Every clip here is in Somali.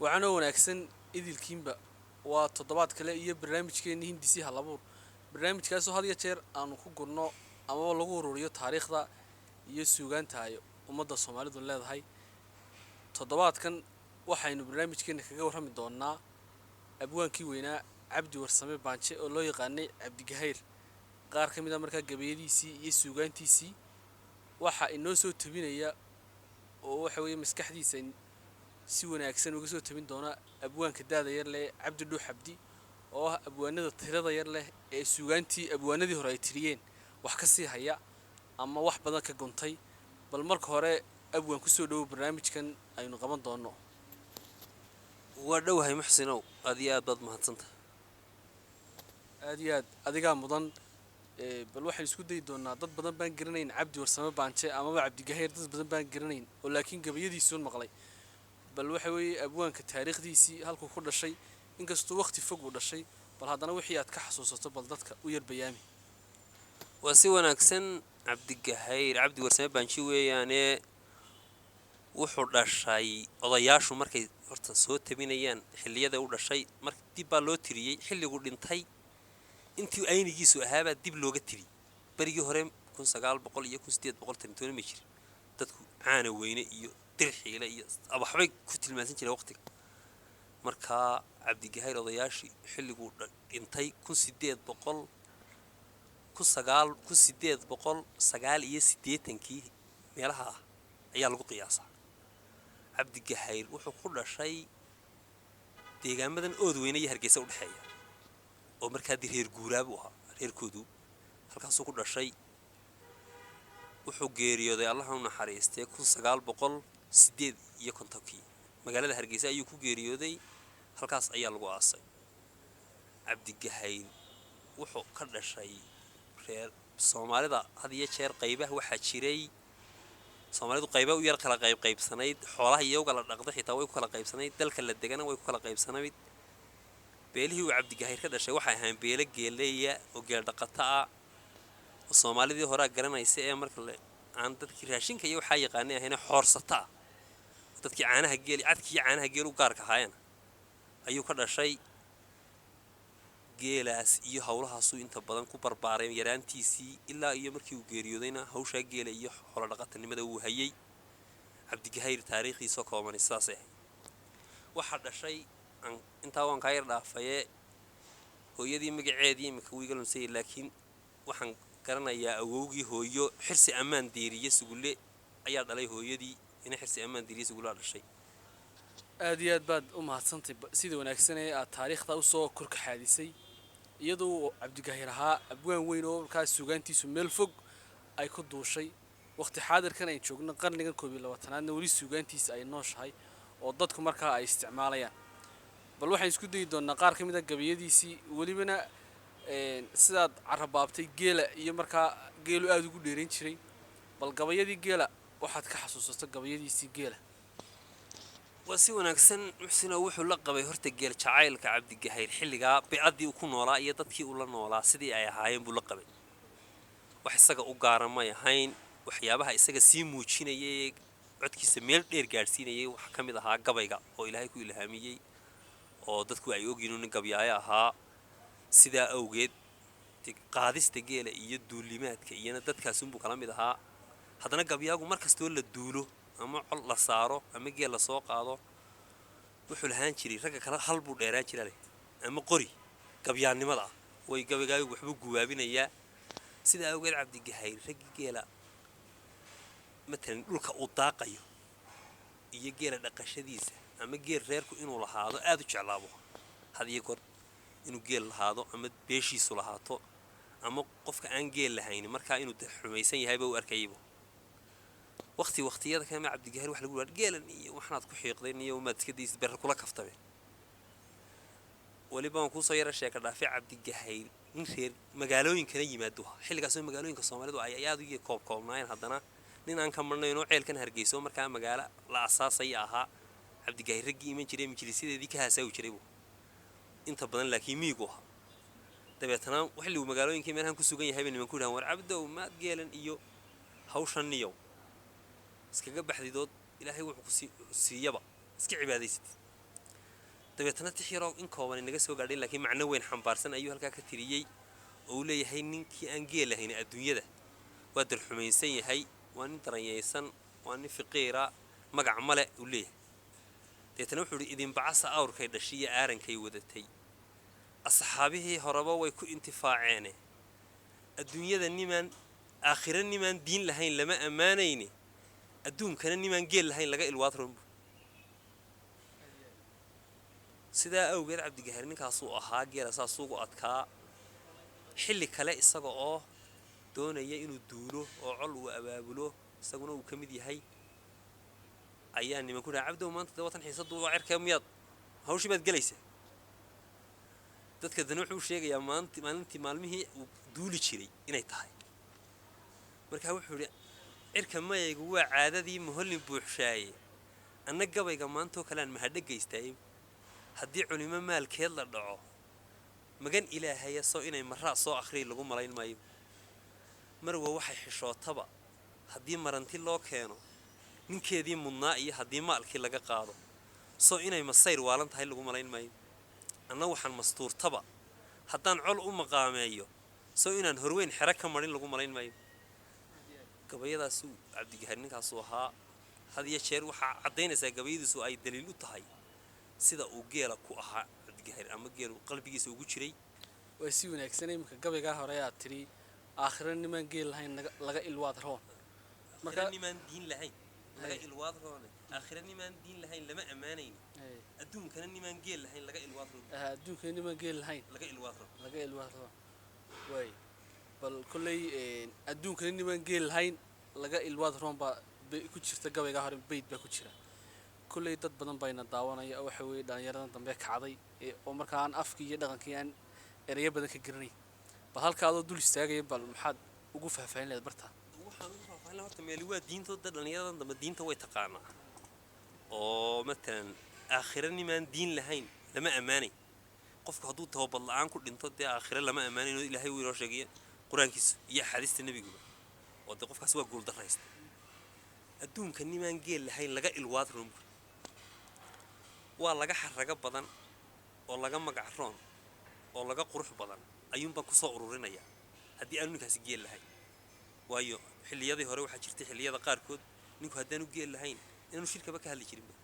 Wacanoo wanaagsan idilkiinba. Waa toddobaad kale iyo barnaamijkeenni Hindisi Halabuur, barnaamijkaasoo had iyo jeer aanu ku gurno amaba lagu ururiyo taariikhda iyo suugaanta ay ummadda Soomaalidu leedahay. Toddobaadkan waxaynu barnaamijkeena kaga warrami doonaa abwaankii weynaa Cabdi Warsame Baanje oo loo yaqaanay Cabdigahayr, qaar ka mid a markaa gabayadiisii iyo suugaantiisii. Waxaa inoo soo tabinaya oo waxa weeye maskaxdiisa si wanaagsan uga soo tabin doona abwaanka daada yar leh, Cabdi Dhuux Cabdi, oo ah abwaanada tirada yar leh ee suugaantii abwaanadii hore ay tiriyeen wax ka sii haya ama wax badan ka guntay. Bal marka hore, abwaan, kusoo dhowow barnaamijkan aynu qaban doono. Waa dhowahay, Muxsinow, aad iyo aad baad mahadsantahay. Aad iyo aad adigaa mudan. Bal waxaynu isku dayi doonaa, dad badan baan garanayn Cabdi Warsame Baanje amaba Cabdigahayr, dad badan baan garanayn oo laakiin gabayadiisuun maqlay. Bal waxa weeye abwaanka taariikhdiisii, halkuu ku dhashay, inkastuu waqti fog uu dhashay, bal haddana wixii aad ka xasuusato bal dadka u yar bayaami. Waa si wanaagsan. Cabdigahayr Cabdi Warsame Baanji weeyaane. Wuxuu dhashay, odayaashu markay horta soo tabinayaan xilliyada u dhashay, mar dib baa loo tiriyey. Xilligu dhintay intii aynigiisu ahaabaa dib looga tiriyey. Berigii hore 1900 iyo 1800 tanitoona ma jirin. Dadku caana weyne iyo dirxiile iyo waxbay ku tilmaansan jireen waqtiga. Markaa Cabdigahayr odayaashii xilliguu dhintay 1800 kun sagaal 1889-kii meelaha ah ayaa lagu qiyaasaa. Cabdigahayr wuxuu ku dhashay deegaamadan Oodweyne iyo Hargeysa udhexeeya, oo markaa dee reer guuraabuu ahaa reerkoodu, halkaasuu ku dhashay. Wuxuu geeriyooday, Allaha u naxariistee, 1958-kii magaalada Hargeysa ayuu ku geeriyooday, halkaas ayaa lagu aasay. Cabdigahayr wuxuu ka dhashay reer Soomaalida. Had iyo jeer qaybaha waxaa jiray, Soomaalidu qayba u yar kala qayb qaybsanayd. Xoolaha iyaga la dhaqda xitaa way ku kala qaybsanayd, dalka la degana way ku kala qaybsanayd. Beelihii uu Cabdigahayr ka dhashay waxay ahayn beelo geeleeya oo geel dhaqato ah, oo Soomaalidii horaa garanaysa ee marka aan dadkii raashinka iyo waxaa yaqaanay ahayne, xoorsata ah, dadkii caanaha geel, cadkii caanaha geel u gaarka ahaayeen ayuu ka dhashay. Geelaas iyo howlahaasuu inta badan ku barbaaray yaraantiisii, ilaa iyo markii uu geeriyoodayna hawshaa geela iyo xoolo dhaqatanimada wuu hayay. Cabdigahayr taariikhdiisoo koobani sidaasay ahayd. Waxaa dhashay, intaa waan kaa yar dhaafaye, hooyadii magaceedii imika wuu iga lunsayay, laakiin waxaan garanayaa awowgii hooyo Xirsi Ammaan Deeriye Sugulle ayaa dhalay hooyadii. Ina Xirsi Ammaan Deeriye Sugullaa dhashay. Aad iyo aad baad u mahadsantay sida wanaagsan ee aad taariikhda usoo korkaxaadisay, iyadoo Cabdigahir ahaa abwaan weyn oo markaas suugaantiisu meel fog ay ku duushay. Waqti xaadirkan aynu joogno, qarnigan 21-aadna, weli suugaantiisa ay nooshahay oo dadku markaa ay isticmaalayaan. Bal waxaan isku dayi doonaa qaar ka mid a gabayadiisii, welibana sidaad carabaabtay geela iyo markaa geelu aada ugu dheeran jiray. Bal gabayadii geela waxaad ka xasuusato, gabayadiisii geela. Waa si wanaagsan, Muxsino. Wuxuu la qabay horta geel jacaylka Cabdigahayr xilligaa bicaddii uu ku noolaa iyo dadkii uu la noolaa sidii ay ahaayeen buu la qabay. Wax isaga u gaara may ahayn. Waxyaabaha isaga sii muujinayay ee codkiisa meel dheer gaadhsiinayay waxaa ka mid ahaa gabayga oo Ilaahay ku ilhaamiyey, oo dadku ay ogyihin nin gabyaayo ahaa. Sidaa awgeed qaadista geela iyo duulimaadka iyona dadkaasunbuu kala mid ahaa. Haddana gabyaagu mar kastoo la duulo ama col la saaro ama geel la soo qaado, wuxuu lahaan jiray ragga kale hal buu dheeraan jira leh ama qori gabyaannimada ah, way gabaygaagu waxbuu gubaabinayaa. Sidaa awgeed Cabdigahayr raggii geela, matalan dhulka uu daaqayo iyo geela dhaqashadiisa ama geel reerku inuu lahaado aada u jeclaabo, had iyo goor inuu geel lahaado ama beeshiisu lahaato, ama qofka aan geel lahaynin markaa inuu de xumaysan yahayba u arkayayba. Waqti waqtiyada kama Cabdigahayr wax lagu yihaa, "Geelan iyo waxnaad ku xiiqdeen iyo maad iska daysid?" Berre kula kaftameen. Weliba waan kuusoo yara sheeka dhaafay, Cabdigahayr nin reer magaalooyinkana yimaado xilligaasoo magaalooyinka Soomaalidu ay aad u koob koobnaayeen, haddana nin aan ka marnayn oo ceelkan Hargeyso markaa magaalo la asaasaya ahaa, Cabdigahayr raggii iman jiray majlisyadeedii ka haasaawi jiray buu inta badan, laakiin miyigu ahaa. Dabeetana xilligu magaalooyinkii meelahan ku sugan yahay bay nimanku yidhahan, "War Cabdow, maad geelan iyo hawshan niyow iskaga baxdidood, Ilaahay wuxuu ku siiyaba iska cibaadaysatid?" Dabeetana tix yaroo in kooban inaga soo gaadhay laakiin macno weyn xambaarsan ayuu halkaa ka tiriyey, oo uu leeyahay ninkii aan geel lahayn adduunyada waa darxumaysan yahay, waa nin daranyaysan, waa nin fiqiira, magac male uu leeyahay. Deetana wuxuu idhi idinbacasa awrkay dhashay iyo aarankay wadatay, asxaabihii horeba way ku intifaaceene, adduunyada nimaan aakhiro nimaan diin lahayn lama ammaanayne, adduunkana nimaan geel lahayn laga ilwaad roonbu. Sidaa awgeed Cabdigahar ninkaasuu ahaa, geela saasuu ugu adkaa. Xilli kale isaga oo doonaya inuu duulo oo col uu abaabulo, isaguna uu ka mid yahay, ayaa niman ku dhaha Cabdow maanta dee watan xiisadu waa cirkee, miyaad hawshii baad gelaysaa? Dadka dana wuxuu sheegayaa maanti maalintii maalmihii uu duuli jiray inay tahay. Markaa wuxuu yidhi cirka mayaygu waa caadadii mohollin buuxshaaye, anna gabayga maantoo kalean mahadho geystaayey, haddii culimo maalkeed la dhaco magan ilaahaya soo inay maraa soo akhriyi lagu malayn maayo. Marwa waxay xishootaba haddii maranti loo keeno, ninkeedii mudnaa iyo haddii maalkii laga qaado soo inay masayr waalan tahay lagu malayn maayo. Anna waxaan mastuurtaba haddaan col u maqaameeyo soo inaan horweyn xero ka marin lagu malayn maayo. Gabayadaasuu Cabdigahar ninkaasuu ahaa. Had iyo jeer waxaa caddaynaysaa gabayadiisu ay daliil u tahay sida uu geela ku ahaa Cabdigahar ama geelu qalbigiisa ugu jiray. Way si wanaagsan. Iminka gabaygaa hore aad tidhi aakhiro nimaan geel lahayn laga ilwaad roon, marka nimaan diin lahayn laga ilwaad roone, aakhiro nimaan diin lahayn lama ammaanayni, adduunkana nimaan geel lahayn laga ilwaad roon. Adduunkana nimaan geel lahayn laga ilwaad roon, laga ilwaad roon. Way bal kolley adduunkana nimaan geel lahayn laga ilwaad roon baa ku jirta gabaygaa hore, bayd baa ku jira. Kolley dad badan bayna daawanaya oo waxa weeye dhallinyaradan dambe kacday oo markaa aan afkii iyo dhaqankii aan ereyo badan ka garanayn. Bal halka adoo dul istaagaya, bal maxaad ugu faahfaahin lahayd bartaa? Waxaan ugu faahfaahin lahaa horta meeli waa diintooda, dhallinyaradan dambe diinta way taqaanaa, oo matalan aakhiro nimaan diin lahayn lama ammaanayn. Qofku hadduu toobad la'aan ku dhinto dee aakhiro lama ammaanayn, oo Ilaahay uu inoo sheegaya qur-aankiisa iyo axaadiista nebiguba, oo dee qofkaas waa guuldarraysta. Adduunka nimaan geel lahayn laga ilwaad roon buri, waa laga xarago badan oo laga magac roon oo laga qurux badan ayuunbaan kusoo ururinayaa haddii aanu ninkaasi geel lahayn. Waayo xilliyadii hore waxaa jirtay xilliyada qaarkood ninku haddaanu geel lahayn inaanu shirkaba ka hadli jirinba,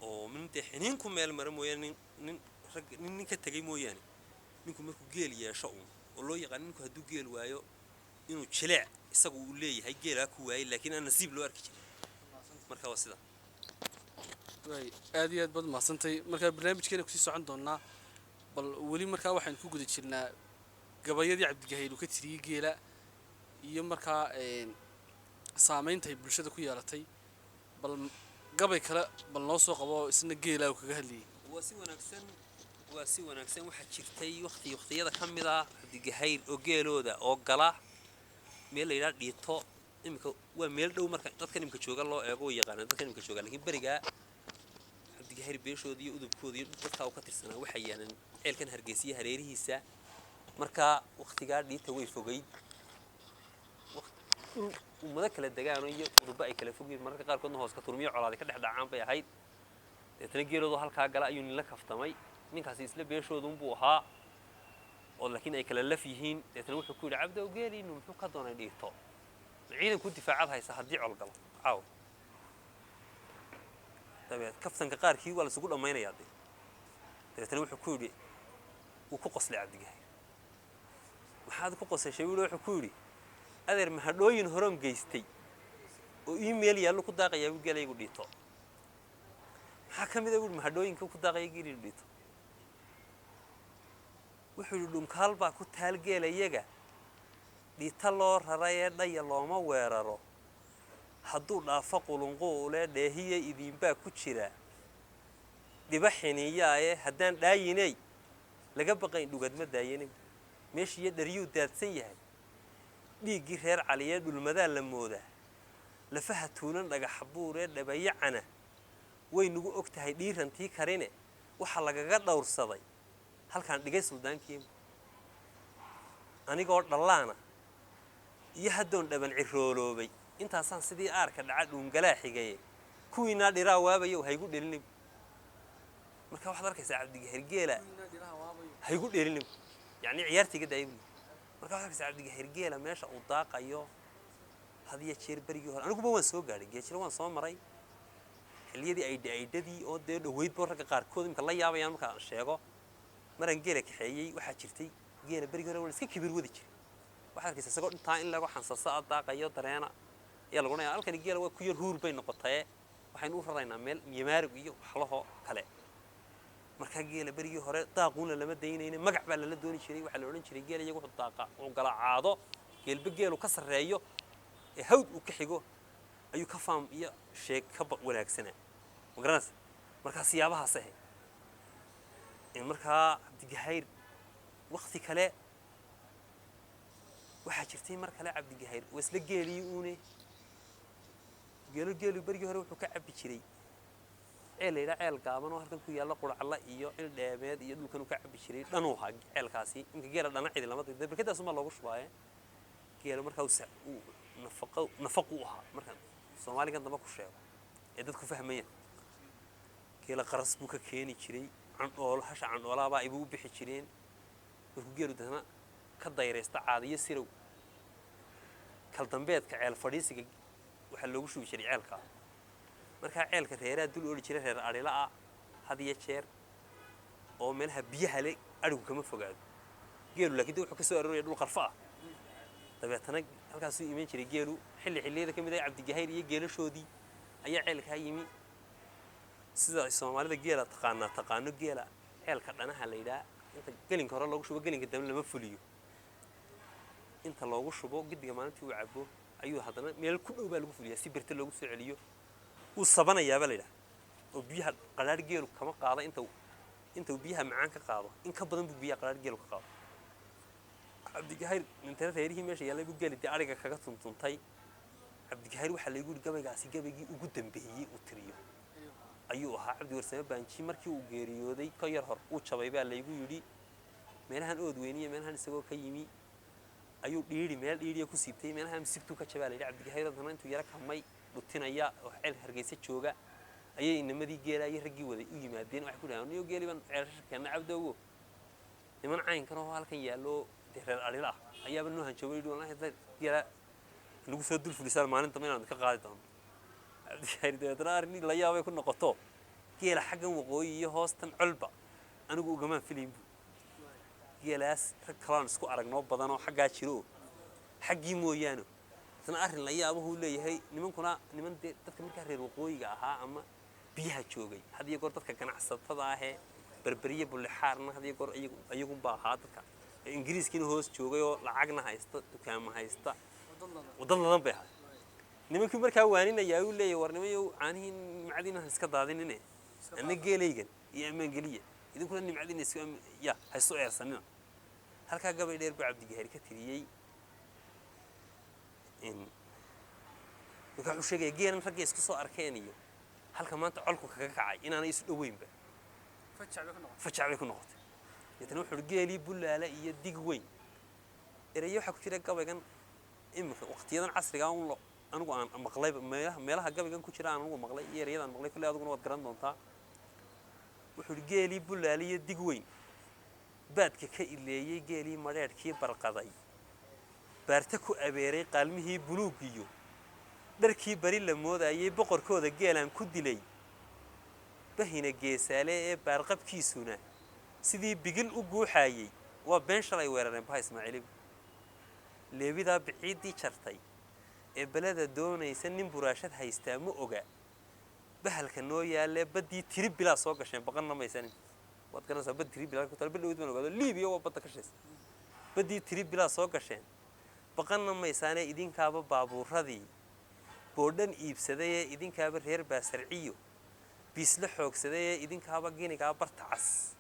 oo nin dee xiniin ku meel mara mooyaane, nin nin rag nin nin ka tegay mooyaane, ninku markuu geel yeesho uun oo loo yaqaan ninku hadduu geel waayo inuu jileec isagu uu leeyahay geelaa ku waayay, laakiin aan nasiib loo arki jirin. Marka waa sida. Way aad iyo aad baad mahadsantay. Markaa barnaamijkeena kusii socon doonaa. Bal weli markaa waxaynu ku guda jirnaa gabayadii Cabdigahayl uu ka tiriyey geela iyo markaa saamaynta ay bulshada ku yeelatay. Bal gabay kale bal noo soo qabo isna geelaa uu kaga hadlayay. Waa si wanaagsan, waa si wanaagsan. Waxaa jirtay waqti waqtiyada ka mid ah Cabdigahayl oo geelooda oo gala meel la yidhaha Dhiito. Iminka waa meel dhow marka dadkan iminka jooga loo eego, way yaqaanaan dadkan iminka jooga, laakiin berigaa Cabdigahayr beeshooda iyo udubkooda iyo dadkaa uu ka tirsanaa waxay yaalaan ceelkan Hargeysiya hareerihiisa. Markaa waqtigaa Dhiita way fogayd, dhul ummado kala degaano iyo udubba ay kala fogyihiin, mararka qaarkoodna hoos ka turmiyo colaaday ka dhex dhacaan bay ahayd. Deetana geeloodu halkaa gala ayuu nin la kaftamay. Ninkaasi isla beeshoodunbuu ahaa oo laakiin ay kala laf yihiin. Deetana wuxuu ku yidhi Cabdow geeliinu muxuu ka doonay Dhiito, ciidanku difaacaad haysa haddii col galo caaw? Dabeed kaftanka qaarkii waa laisugu dhammaynayaa dee. Dabeetana wuxuu ku yidhi, wuu ku qoslay Cabdigahay. Maxaad ku qosashay wiil? Wuxuu ku yidhi adeer mahadhooyin horoon geystay oo ii meel yaallo ku daaqayaa buu geelaygu Dhiito. Maxaa ka mid a buui mahadhooyinka ku daaqaya geeliinu Dhiito? Wuxuu yidhi dhunkaal baa ku taal geelayaga Dhiita loo rarayee dhaya looma weeraro, hadduu dhaafo qulunquule dheehiya idiinbaa ku jira dhiba xiniyaaye, haddaan dhaayiney laga baqayn dhugadma daayane, meeshiiyo dharyuu daadsan yahay, dhiiggii reer Caliyee dhulmadaa la moodaa, lafaha tuulan dhagax buuree dhabayacana way nagu og tahay dhiirantii karine, waxaa lagaga dhowrsaday halkaan dhigay suldaankii anigoo dhallaana iyo haddoon dhaban cirooloobay, intaasaan sidii aarka dhaca dhuungalaa xigaye, kuwiinaa dhiraa waabayow haygu dhelinay. Marka waxaad arkaysaa Cabdigahir geela ha igu dheelinin, yacni ciyaarta iga daayay buu. Marka waxaad arkaysaa Cabdigahir geela meesha uu daaqayo had iyo jeer. Berigii hore aniguba waan soo gaadhay geejiro, waan soo maray xilliyadii aydhadii oo dee dhoweydbo ragga qaarkood imka la yaabayaan marka aan sheego maraan geela kaxeeyey. Waxaa jirtay geela berigii hore waa la iska kibir wadi jiray. Waxaad arkaysaa isagoo dhintaa in lagu xansasa a daaqayo dareena ayaa lagu odhanaya halkani geela waa ku yar huur bay noqotaye, waxaynu u raraynaa meel yamaarig iyo waxlaho kale. Markaa geela berigii hore daaquuna lama daynayna, magac baa lala dooni jiray. Waxaa la odhan jiray geela iyagu wuxuu daaqa uu galacaado, geelba geelu ka sarreeyo ee hawd uu ka xigo ayuu ka faam iyo sheeg ka wanaagsanaa, ma garanaysa? Markaa siyaabahaas ahayd. In markaa Cabdigahayr wakti kale waxaa jirtay, mar kale Cabdigahayr waa isla geelii uune geelo. Geelu berigii hore wuxuu ka cabbi jiray ceel la yidhaha Ceel Gaaban oo halkan ku yaalla Quracla iyo Cil Dheemeed iyo dhulkan uu ka cabbi jiray dhanuu ahaa ceelkaasi. Imka geela dhana cidi lama dayda, barkadaasumaa loogu shubaaye. Geela markaa uu nafaqo nafaqu u ahaa, markaan soomaaligan dambe ku sheego ee dadku fahmayaan, geela qaras buu ka keeni jiray. Candhoolo, hasha candhoolaabaa ibuu u bixi jireen. Markuu geelu dadna ka dayraysta caadiyo sirow kaldambeedka ceel fadhiisiga waxaa loogu shubi jiray ceelkaa. Markaa ceelka reeraa dul oli jiray, reer adhila ah had iyo jeer oo meelaha biyaha le adhigu kama fogaado geelu, laakiin de wuxuu ka soo arooraya dhul qarfo ah. Dabeetana halkaasuu iman jiray geelu. Xilli xilliyada ka mid ah Cabdigahayr iyo geelashoodii ayaa ceelkaa yimi. Sida ay soomaalida geela taqaanaa taqaano, geela ceelka dhanaha la yidhaha inta gelinka hore loogu shubo, gelinka dambe lama fuliyo. Inta loogu shubo gidiga maalintii uu cabo ayuu haddana meel ku dhow baa lagu fuliyaa si birta loogu soo celiyo. Wuu sabanayaa baa la yidhaha oo biyaha qadhaadh geelu kama qaado. Inta uu biyaha macaan ka qaado in ka badan buu biyaha qadhaadh geelu ka qaado. Cabdigahayr intana reerihii meesha yaallay buu geeli dee adhiga kaga tuntuntay. Cabdigahayr waxaa laygu yidhi gabaygaasi gabaygii ugu dambeeyey uu tiriyo ayuu ahaa. Cabdi Warsame Baanji markii uu geeriyooday ka yar hor uu jabay baa laygu yidhi. Meelahan ood weyniya meelahan isagoo ka yimi ayuu dhiidhi meel dhiidhiya ku siibtay, meelaha misigtuu ka jabaa la yidhi. Cabdigahayr haddana intuu yaro kamay dhutinaya oo ceel Hargeysa jooga ayay inamadii geelaa iyo raggii waday u yimaadeen. Waxay ku dhahaan, niyo geeli baan ceelasha keenna Cabdoogo, niman caynkan oo halkan yaallo dee reer adhila ah ayaaba noo hanjoobay, yidhi wallahi haddaad geela nagu soo dul fulisaan maalin dambe inaan ka qaadi doono. Cabdigahayr dabeetana arrin la yaabay ku noqoto, geela xaggan waqooyi iyo hoostan colba anigu ugamaan filayn buu. Geelaas rag kaloon isku aragnoo badanoo xaggaa jiro oo xaggii mooyaane isna arrin la yaabahuu leeyahay. Nimankuna niman dee dadka markaa reer waqooyiga ahaa ama biyaha joogay had iyo goor dadka ganacsatada ahee Berberiye Bullixaarna had iyo goor iyagunbaa ahaa dadka Ingiriiskiina hoos joogay oo lacagna haysta, dukaamo haysta, wadad ladan bay ahay. Nimankii markaa waaninayaa uu leeyahay, war nimayow, caanihiin nimcadiina ha iska daadinine, anna geelaygan iyo ammaangeliya, idinkuna nimcadiina isku ya ha isu eersanina. Halkaa gabay dheer buu Cabdigahari ka tiriyey. Markaa wuxuu sheegaya geelan raggay isku soo arkeen iyo halka maanta colku kaga kacay inaanay isu dhoweynba, fajac bay ku noqotay. Deetana wuxuu uhi geelii Bullaale iyo Dig Weyn. Erayo waxaa ku jira gabaygan iminka waqtiyadan casriga un anigu aan maqlayba, meelaha gabaygan ku jira aan anigu maqlay iyo ereyadaan maqlay kolley adiguna waad garan doontaa. Wuxuu uhi geelii Bullaale iyo Dig Weyn baadka ka ileeyey, geelii madheedhkii barqaday baarta ku abeeray, qaalmihii buluugiyo dharkii bari la moodayey, boqorkooda geelaan ku dilay bahina geesaale ee baarqabkiisuna sidii bigil u guuxaayey, waa been shalay weerareen baha Ismaaciilibu. Leebidaa biciiddii jartay ee beleda doonaysa nin buraashad haystaa ma oga bahalka noo yaalee, baddii tiri bilaa soo gasheen baqanna maysanin. Waad garanaysaa bad tiri bilaa ku taal, badhowd baan ogaado Liibiya waa badda ka shaysa. Baddii tiri bilaa soo gasheen baqanna maysaanee, idinkaaba baabuuradii boodhan iibsadayee, idinkaaba reer baasarciyo biisla xoogsadayee, idinkaaba ginigaa barta cas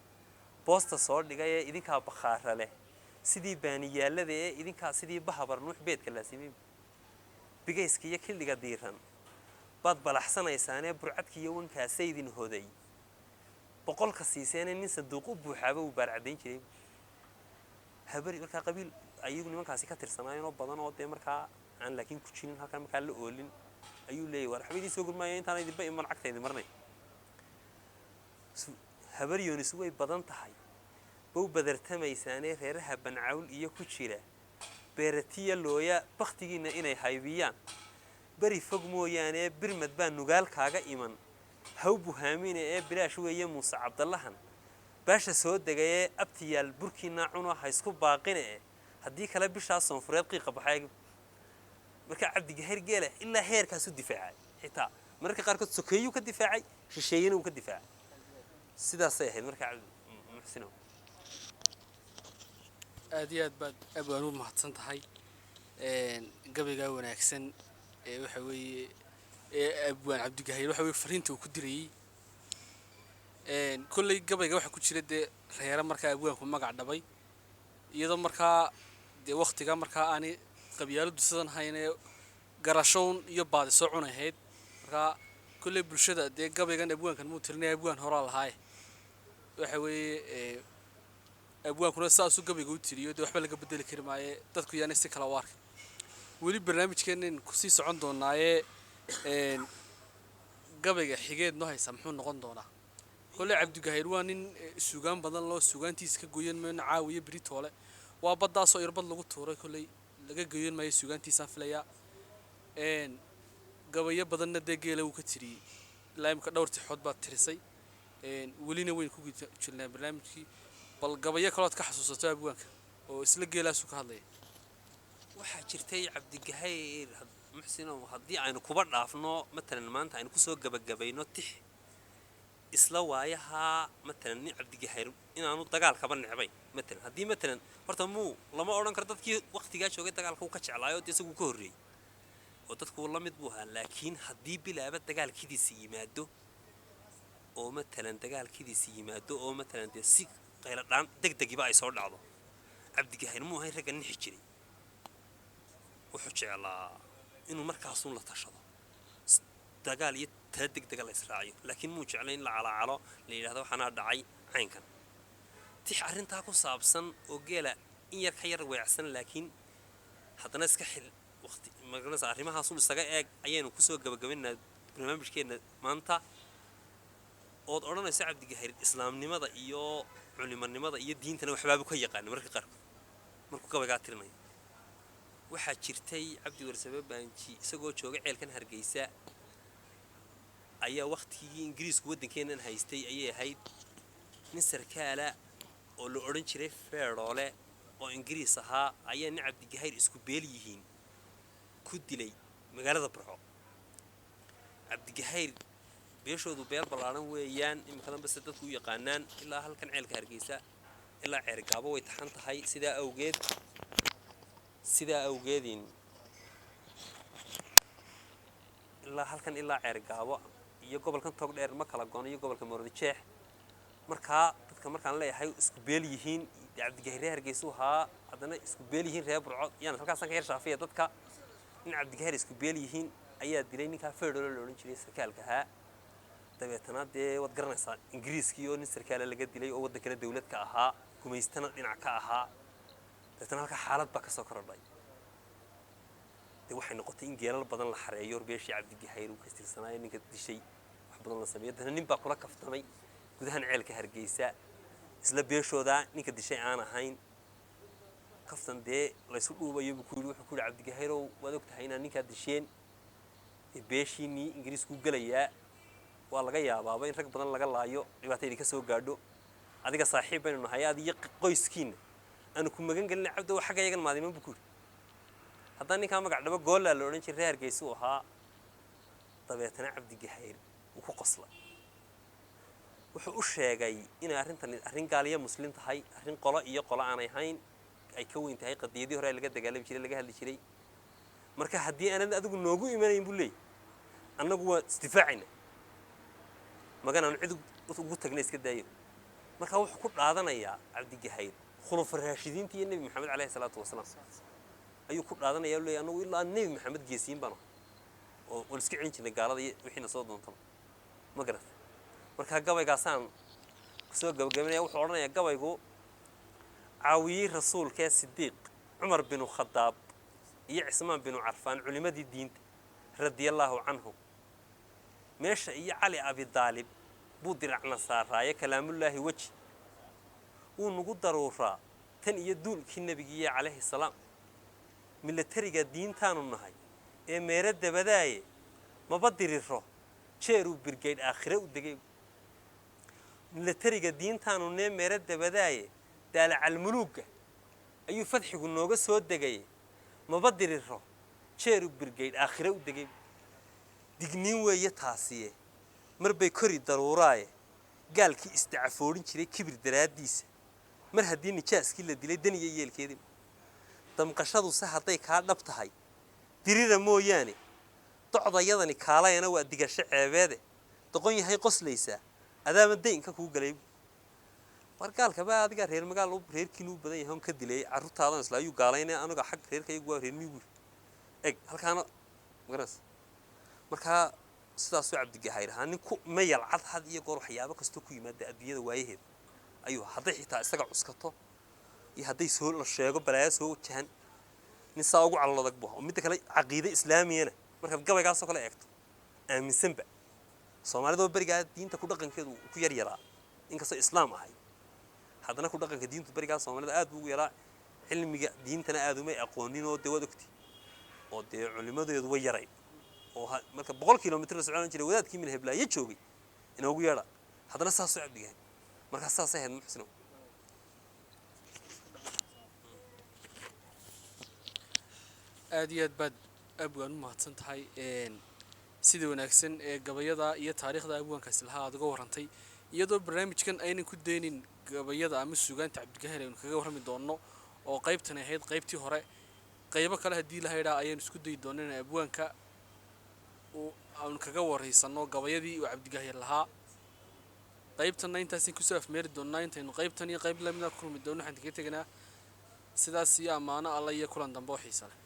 boosta soo dhigayee, idinkaa bakhaara leh sidii baaniyaallada ee idinkaa sidii bahabar nuux beedka laasimay, bigayska iyo kildhiga diiran baad balaxsanaysaanee, burcadka iyo wankaasaydin hoday boqolka siiseenee, nin sanduuq u buuxaaba uu baar caddayn jiray habari. Markaa qabiil ayagu nimankaasi ka tirsanaayeenoo badan oo dee markaa aan laakiin ku jirin halkan markaa la oolin ayuu leeyahy, war waxba idiin soo gurmaayo intaana idinba iman cagta idin marnay. Habar Yoonis way badan tahay, bow badartamaysaanee reeraha Bancawl iyo ku jira Beeratiya Looya, bakhtigiinna inay haybiyaan beri fog mooyaane. Birmad baa nugaal kaaga iman, haw buhaamine ee bilaash weeye. Muuse Cabdallahan baasha soo degayee, abtiyaal burkiinaa cuno, ha isku baaqine e haddii kale bishaa Soonfureed qiiqa baxay. Marka Cabdigahayr geela ilaa heerkaasuu difaacay, xitaa mararka qaarkood sokeeyuu ka difaacay, shisheeyena uu ka difaacay. Sidaasay ahayd. Marka Muxsinow, Aad iyo aad baad abwaan u mahadsan tahay gabaygaa wanaagsan ee waxa weeye ee abwaan Cabdigahayr waxa weye fariinta uu ku dirayey. Kolley gabayga waxaa ku jira dee reere markaa abwaanku magac dhabay, iyadoo markaa dee waktiga markaa aanay qabyaaladu sidan haynee garashown iyo baadi soo cunahayd. Markaa kolley bulshada dee gabaygan abwaankan muu tirinaya, abwaan horaa lahaaye. Waxa weeye abwaankuna saasuu gabayga u tiriyo, dee waxba laga bedeli kari maaye, dadku yaanay si kala u arkay. Weli barnaamijkeennan kusii socon doonaaye, gabayga xigeed noo haysaa muxuu noqon doonaa? Kolley Cabdigahayr waa nin suugaan badan loo, suugaantiisa ka goyan mayno caawiyo beritoole. Waa baddaasoo irbad lagu tuuray, kolley laga goyan maayo suugaantiisaan filayaa. Gabayo badanna dee geela wuu ka tiriyey, ilaa imika dhowr tixood baad tirisay, welina waynu ku guda jirnaa barnaamijkii. Bal gabayo kalood ka xasuusato abwaanka oo isla geelaasuu ka hadlaya? Waxaa jirtay Cabdigahayr, Muxsinow, haddii aynu kuba dhaafno matalan maanta aynu kusoo gebagabayno tix isla waayahaa, matalan nin Cabdigahayr inaanu dagaalkaba necbayn. Matalan haddii matalan horta muu lama odhan karo dadkii waktigaa joogay dagaalka uu ka jeclaayo, dee isagu ka horreeyey oo dadku la mid buu ahaa. Laakiin haddii bilaaba dagaalkidiisa yimaado oo matalan dagaalkidiisa yimaado oo matalan dee si qayladhaan deg degiba ay soo dhacdo, Cabdigahayr muu ahayn ragga nixi jiray. Wuxuu jeclaa inuu markaasuun la tashado, dagaal iyo tala deg dega la israaciyo, laakiin muu jeclay in la calaacalo, la yidhahdo waxaanaa dhacay caynkan. Tix arrintaa ku saabsan oo geela in yar ka yar weecsan, laakiin haddana iska xil waqti magaranaysa arrimahaasun isaga eeg, ayaynu kusoo gabagabaynaa barnaamijkeenna maanta, ood odhanayso Cabdigahayr islaamnimada iyo culimanimada iyo diintana waxbaabu ka yaqaana mararka qaarkood markuu gabaygaa tirinayo. Waxaa jirtay Cabdi Warsame Baanji isagoo jooga ceelkan Hargeysa ayaa wakhtigii Ingiriisku waddankeennan haystay ayay ahayd, nin sarkaala oo la odhan jiray Feedhoole oo Ingiriis ahaa ayaa nin Cabdigahayr isku beel yihiin ku dilay magaalada Burco. Cabdigahayr beeshoodu beel ballaadhan weeyaan, imikadan base dadku u yaqaanaan ilaa halkan ceelka Hargeysa ilaa Ceergaabo way taxan tahay. Sidaa awgeedin ilaa halkan ilaa Ceergaabo iyo gobolkan Togdheer ma kala gono iyo gobolka Moordijeex. Markaa dadka markaan leeyahay isku beel yihiin, Cabdigahir reer Hargeysu ahaa, haddana isku beel yihiin reer Burco yaan halkaasaan ka yar shaafiya. Dadka nin Cabdigahir isku beel yihiin ayaa dilay ninkaa Feedholo la odhan jiray, sarkaalka ahaa. Dabeetana dee waad garanaysaa Ingiriiskii oo nin sarkaala laga dilay oo waddankana dawlad ka ahaa, gumaystana dhinac ka ahaa. Dabeetana halkaa xaalad baa kasoo korodhay. Dee waxay noqotay in geelal badan la xareeyo beeshii Cabdigahayr uu ka tirsanaayo ninka dishay, wax badan la sameeyo. Dabeetana nin baa kula kaftamay gudahan ceelka Hargeysa, isla beeshoodaa ninka dishay aan ahayn. Kaftan dee laysu dhuubayo buu ku yidhi, wuxuu ku yidhi: "Cabdigahayrow, waad og tahay inaad ninkaa disheen, dee beeshiinii Ingiriiskuu gelayaa, waa laga yaabaaba in rag badan laga laayo, dhibaata idinka soo gaadho. Adiga saaxiib baynu nahay, adi iyo qoyskiinna aanu ku magan gelina Cabdow, xagga yagan maadiman," buu ku yidhi. Haddaan ninkaa magac dhabo, Goollaa la odhan jiray, reer Hargeysa uu ahaa. Dabeetana Cabdigahayr wuu ku qoslay. Wuxuu u sheegay inay arrintan arrin gaaliya muslim tahay, arrin qolo iyo qolo aanay ahayn, ay ka weyn tahay qadiyadii hore laga dagaalami jiray, laga hadli jiray. Marka haddii aanad adigu noogu imanayn, buu leeyay, annagu waa isdifaacayna, magan aanu cid ugu tagna iska daayo. Marka wuxuu ku dhaadanayaa Cabdigahayr khulafa raashidiinta iyo Nebi Maxamed caleyhi salaatu wasalaam ayuu ku dhaadanaya, u leeyay annagu ilaa Nebi Maxamed geesiin baan ahay oo waan iska celin jirnay gaalada iyo wixiina soo doontaba, ma garatay? Markaa gabaygaasaan kusoo gabagabanaya. Wuxuu odhanayaa gabaygu: caawiyey rasuulkee Sidiiq, Cumar binu Khadaab iyo Cismaan binu Carfaan, culimadii diinta radiyallaahu canhu, meesha iyo Cali Abidaalib Buu diracna saaraaye kalaamullaahi weji wuu nagu daruuraa tan iyo duulkii nebigiiya calayhi salaam. Milatariga diintaanu nahay ee meero dabadaaye maba diriro jeeruu birgaydh aakhire u degay. Milatariga diintaanu nee meero dabadaaye daalacalmuluugga ayuu fadxigu nooga soo degay maba diriro jeeruu birgaydh aakhire u degay. Digniin weeye taasiye mar bay kori daruuraaye gaalkii isdacafoodhin jiray kibir daraaddiisa mar haddii nijaaskii la dilay daniya yeelkeedii. Damqashaduse hadday kaa dhab tahay dirira mooyaane docdayadani kaalayana waa digasho ceebeede doqon yahay qoslaysaa adaama daynka kuu galay. War gaalkaba adigaa reer magaal reerkiinu u badan yahay on ka dilay carruurtaadan isla ayuu gaalaynaya anuga xag reerka iyagu waa reer miyigu eg halkaana magaranaysa. Markaa sidaasuu Cabdigahayr ahaa nin ku mayal cad had iyo goor waxyaabo kastoo ku yimaada adduunyada waayaheeda ayuu hadday xitaa isaga cuskato iyo hadday soo la sheego balaayo soo wajahan nin saa ugu calool adag buu ahaa. Oo midda kale caqiide islaamiyana markaad gabaygaasoo kale eegto aaminsanba soomaalida oo berigaa diinta ku dhaqankeedu ku yar yaraa inkastoo islaam ahay haddana ku dhaqanka diintu berigaa soomaalida aad buu ugu yaraa. Cilmiga diintana aad umay aqoonin oo dee waad ogti oo dee culimadeedu way yarayd oo marka 100 kilomitr la socon jiray wadaadkii min heblaayo joogay inoogu yeedha haddana saasoo Cabdigahay markaa saasay ahayd Muxsinow. Aad iyo aad baad abwaan u mahadsan tahay sida wanaagsan ee gabayada iyo taariikhda abwaankaasi lahaa aad uga warrantay, iyadoo barnaamijkan aynan ku daynin gabayada ama suugaanta Cabdigahir aynu kaga warrami doonno oo qaybtan ay ahayd qaybtii hore. Qaybo kale haddii la haydhaa ayaynu isku dayi doonno in abwaanka uu aanu kaga waraysanno gabayadii uu Cabdigahir lahaa. Qaybtanna intaasaan kusoo afmeeri doonnaa. Intaynu qaybtan iyo qayb lamida ku kulmi doonno waxaan kaga teganaa sidaas iyo ammaano alla iyo kulan dambe oo xiisa leh.